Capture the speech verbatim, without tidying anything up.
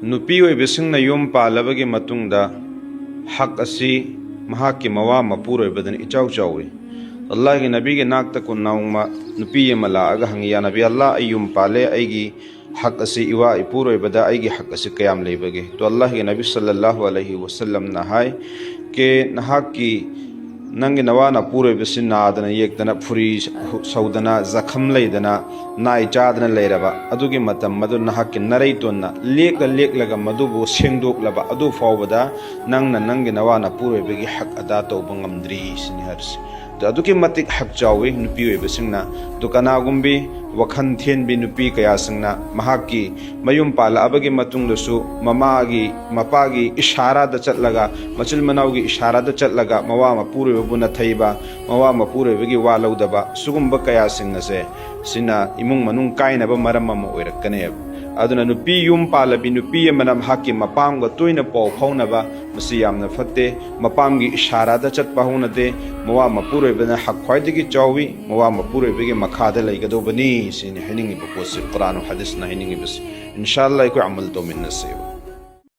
ꯅꯨꯄꯤ ꯑꯣꯏꯕꯁꯤꯡꯅ ꯌꯨꯝ ꯄꯥꯜꯂꯕꯒꯤ ꯃꯇꯨꯡꯗ ꯍꯛ ꯑꯁꯤ ꯃꯍꯥꯛꯀꯤ ꯃꯋꯥ ꯃꯄꯨꯔꯣꯏꯕꯗꯅ ꯏꯆꯥꯎ ꯆꯥꯎꯏ꯫ ꯑꯜꯂꯥꯍꯒꯤ ꯅꯕꯤꯒꯤ ꯅꯥꯛꯇ ꯀꯨꯟꯅꯥꯎꯃ ꯅꯨꯄꯤ ꯑꯃ ꯂꯥꯛꯑꯒ ꯍꯪꯉꯤ, "ꯌꯥ ꯅꯕꯤ ꯑꯜꯂꯥꯍ, ꯑꯩ ꯌꯨꯝ ꯄꯥꯜꯂꯦ, ꯑꯩꯒꯤ ꯍꯛ ꯑꯁꯤ ꯏꯋꯥ ꯏꯄꯨꯔꯣꯏꯕꯗ ꯑꯩꯒꯤ ꯍꯛ ꯑꯁꯤ ꯀꯌꯥꯝ ꯂꯩꯕꯒꯦ?" ꯇꯣ ꯑꯜꯂꯥꯍꯒꯤ ꯅꯕꯤ ꯁꯜꯂꯜꯂꯥꯍꯨ ꯑꯂꯩꯍꯤ ꯋꯁꯜꯂꯝꯅ ꯍꯥꯏ, "ꯀꯦ ꯅꯍꯥꯛꯀꯤ ꯅꯪꯒꯤ ꯅꯋꯥ ꯅꯄꯨꯔꯣꯏꯕꯁꯤ ꯅꯥꯗꯅ ꯌꯦꯛꯇꯅ ꯐꯨꯔꯤ ꯁꯧꯗꯅ ꯖꯈꯝ ꯂꯩꯗꯅ ꯅꯥꯏ ꯆꯥꯗꯅ ꯂꯩꯔꯕ ꯑꯗꯨꯒꯤ ꯃꯇꯝ ꯑꯗꯨ ꯅꯍꯥꯛꯀꯤ ꯅꯔꯩꯇꯣꯟꯅ ꯂꯦꯛꯂ ꯂꯦꯛꯂꯒ ꯃꯗꯨꯕꯨ ꯁꯦꯡꯗꯣꯛꯂꯕ ꯑꯗꯨ ꯐꯥꯎꯕꯗ ꯅꯪꯅ ꯅꯪꯒꯤ ꯅꯋꯥ ꯅꯄꯨꯔꯣꯏꯕꯒꯤ ꯍꯛ ꯑꯗꯥ ꯇꯧꯕ ꯉꯝꯗ꯭ꯔꯤ" ꯁꯤꯅꯤ ꯍꯥꯏꯔꯤꯁꯦ꯫ ꯑꯗꯣ ꯑꯗꯨꯛꯀꯤ ꯃꯇꯤꯛ ꯍꯛ ꯆꯥꯎꯏ ꯅꯨꯄꯤ ꯑꯣꯏꯕꯁꯤꯡꯅ꯫ ꯑꯗꯣ ꯀꯅꯥꯒꯨꯝꯕꯤ ꯋꯥꯈꯜ ꯊꯦꯟꯕꯤ ꯅꯨꯄꯤ ꯀꯌꯥꯁꯤꯡꯅ ꯃꯍꯥꯛꯀꯤ ꯃꯌꯨꯝ ꯄꯥꯜꯂꯛꯑꯕꯒꯤ ꯃꯇꯨꯡꯗꯁꯨ ꯃꯃꯥꯒꯤ ꯃꯄꯥꯒꯤ ꯏꯁꯥꯔꯥꯗ ꯆꯠꯂꯒ, ꯃꯆꯤꯟ ꯃꯅꯥꯎꯒꯤ ꯏꯁꯥꯔꯥꯗ ꯆꯠꯂꯒ ꯃꯋꯥ ꯃꯄꯨꯔꯣꯏꯕꯕꯨ ꯅꯊꯩꯕ, ꯃꯋꯥ ꯃꯄꯨꯔꯣꯏꯕꯒꯤ ꯋꯥ ꯂꯧꯗꯕ, ꯁꯤꯒꯨꯝꯕ ꯀꯌꯥꯁꯤꯡ ꯑꯁꯦ ꯁꯤꯅ ꯏꯃꯨꯡ ꯃꯅꯨꯡ ꯀꯥꯏꯅꯕ ꯃꯔꯝ ꯑꯃ ꯑꯣꯏꯔꯛꯀꯅꯦꯕ꯫ ꯑꯗꯨꯅ ꯅꯨꯄꯤ ꯌꯨꯝ ꯄꯥꯜꯂꯕꯤ ꯅꯨꯄꯤ ꯑꯃꯅ ꯃꯍꯥꯛꯀꯤ ꯃꯄꯥꯝꯒ ꯇꯣꯏꯅ ꯄꯥꯎ ꯐꯥꯎꯅꯕ, ꯃꯁꯤ ꯌꯥꯝꯅ ꯐꯠꯇꯦ꯫ ꯃꯄꯥꯝꯒꯤ ꯏꯁꯥꯔꯥꯗ ꯆꯠꯄ ꯍꯧꯅꯗꯦ꯫ ꯃꯋꯥ ꯃꯄꯨꯔꯣꯏꯕꯅ ꯍꯛ ꯈ꯭ꯋꯥꯏꯗꯒꯤ ꯆꯥꯎꯏ꯫ ꯃꯋꯥ ꯃꯄꯨꯔꯣꯏꯕꯒꯤ ꯃꯈꯥꯗ ꯂꯩꯒꯗꯧꯕꯅꯤ꯫ ꯁꯤꯅꯤ ꯍꯥꯏꯅꯤꯡꯉꯤꯕ ꯄꯣꯠꯁꯤ, ꯀꯨꯔꯥꯟ ꯍꯗꯤꯁꯅ ꯍꯥꯏꯅꯤꯡꯉꯤꯕꯁꯤ꯫ ꯏꯟꯁꯥ ꯑꯜꯂꯥꯍ ꯑꯩꯈꯣꯏ ꯑꯃꯜ ꯇꯧꯃꯤꯟꯅꯁꯦꯕ꯫